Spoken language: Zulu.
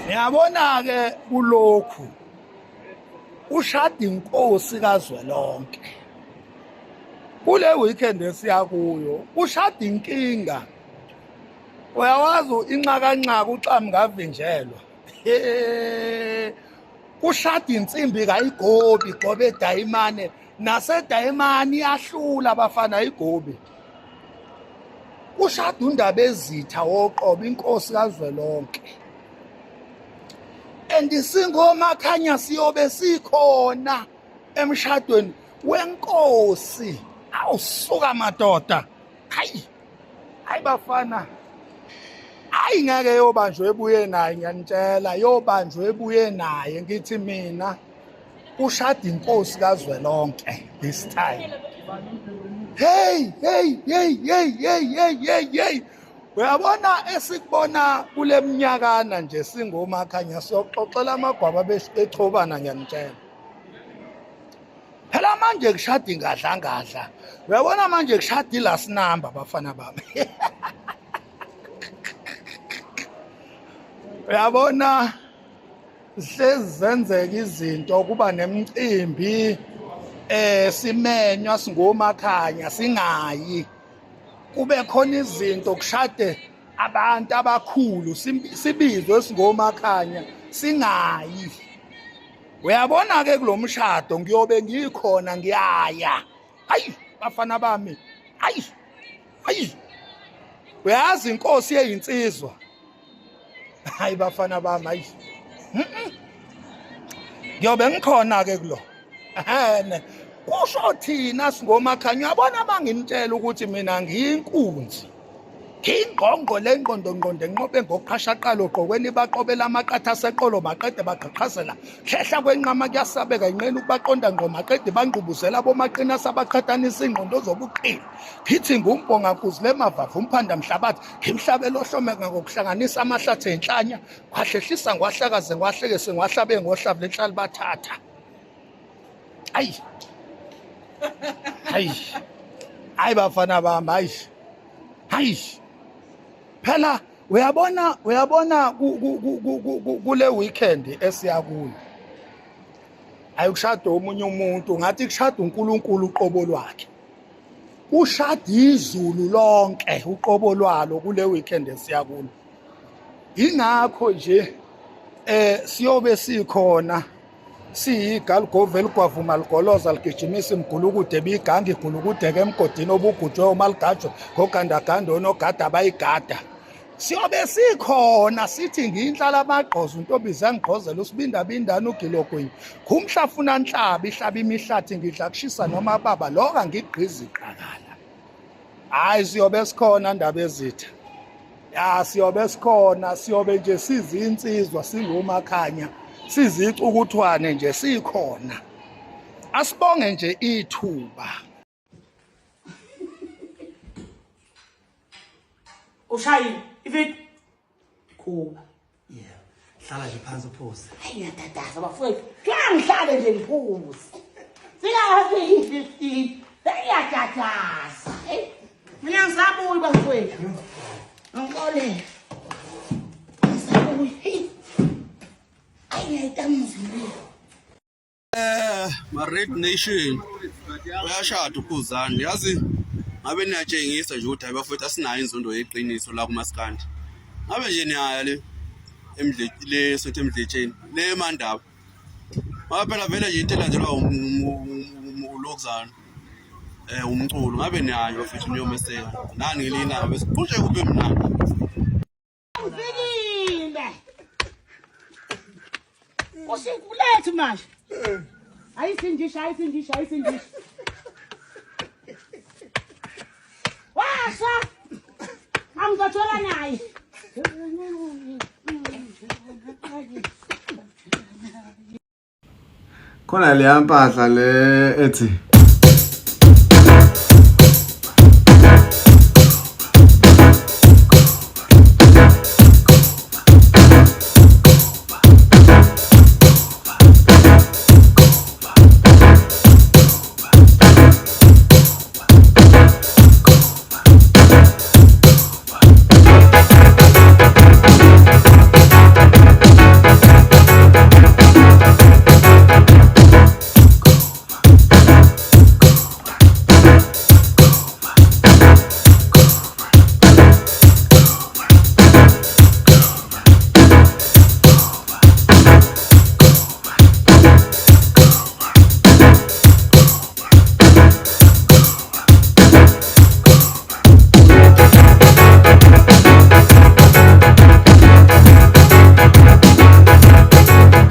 Niyabona-ke kulokhu ushada inkosi kazwelonke kule weekend esiya kuyo ushada inkinga uyawazi inxakanxaka uxamu ngavinjelwa kushada insimbi kayigobi gobe edayimane nasedayimane iyahlula abafana ayigobi kushada undaba ezitha woqobo inkosi kazwelonke and singomakhanya siyobe sikhona emshadweni wenkosi awusuka madoda hayi hayi bafana hayi ngeke yobanjwa ebuye naye ngiyanitshela yobanjwa ebuye naye ngithi mina ushada inkosi kazwelonke this time hey hey hey hey hey hey hey hey uyabona esikubona kule minyakana nje singomakhanya siyoxoxela amagwaba bechobana ngiyanitshela phela manje kushada ingadlangadla uyabona manje kushada ilast number bafana bami uyabona hlezi zenzeka izinto kuba nemicimbi eh simenywa singomakhanya singayi kube khona izinto kushade abantu abakhulu sibizwe singomakhanya singayi uyabona ke kulomshado ngiyobe ngikhona ngiyaya hayi bafana bami hayi hayi uyazi inkosi yeyinsizwa hayi bafana bami hayi ngiyobe ngikhona ke kulo ehene kusho thina singomakhanya uyabona manginitshela ukuthi mina ngiyinkunzi ngingqongqo lengqondo ngqondo enqobe ngokuqhashaqala ogqokweni baqobela amaqatha aseqolo maqede baqhaqhazela hlehla kwenqama kuyasabeka inqena ukubaqonda ngqo maqede bangqubuzela bomaqina sabaqhathanisa ingqondo zobuqili phithi ngumbonga nkuzi lemavavu umphanda mhlabathi ngimhlabela ohlomeka ngokuhlanganisa amahlathi enhlanya ngwahlehlisa ngwahlakaze ngwahlekese ngwahlabe ngohlavu lenhlali bathatha ayi hayi hayi bafana bami hayi hayi phela uyabona uyabona kule weekend esiya kuyo ayikushada omunye umuntu ngathi kushada uNkulunkulu uqobo lwakhe kushada izulu lonke uqobo lwalo kule weekend esiya kulo ingakho nje eh siyobe sikhona siyigalugovu eligwavuma ligoloza ligijimisa imgulukude biyiganga igulukudeke emgodini obugujwe umaligajwe ngogandaganda onogada abayigada siyobe sikhona sithi ngiyinhlala amagqozo untombi ziyangigqozela usibindabindane ugilogwini khumhlafuna nhlaba ihlaba imihlathi ngidla kushisa noma baba loka ngigqiza iqakala hayi siyobe sikhona ndaba ezitha ya siyobe sikhona siyobe nje sizinsizwa singomakhanya sizicukuthwane nje sikhona asibonge nje ithuba ushayile ifit khuba Yeah. Hlala nje phansi uphuze. Hayi ngiyatataza bafowethu. Ngihlale nje ngiphuze. Singafiki 15. Ngiyatataza. Hey. Mina ngisabuyi bafowethu. Ngixolele. Ngisabuyi. Hey. Ayi ngiyayitamuza impilo. Eh, ma-Red Nation uyashada uKhuzani yazi ngabe niyatshengisa nje ukuthi hayi bafowethu asinayo inzondo yeqiniso la kumaskandi ngabe nje niyaya le emdle le sothi emdletsheni le emandaba ngoba phela vele nje into elandelwa ulokuzana eh umculo ngabe niyaya bafethu niyomeseka nani ngelinye ilanga bese kushe kube mnandi Ngifikile. Usikulethe manje. Ayisindisha, ayisindisha, ayisindisha. Washa. Angizothola naye. Khona leya mpahla le ethi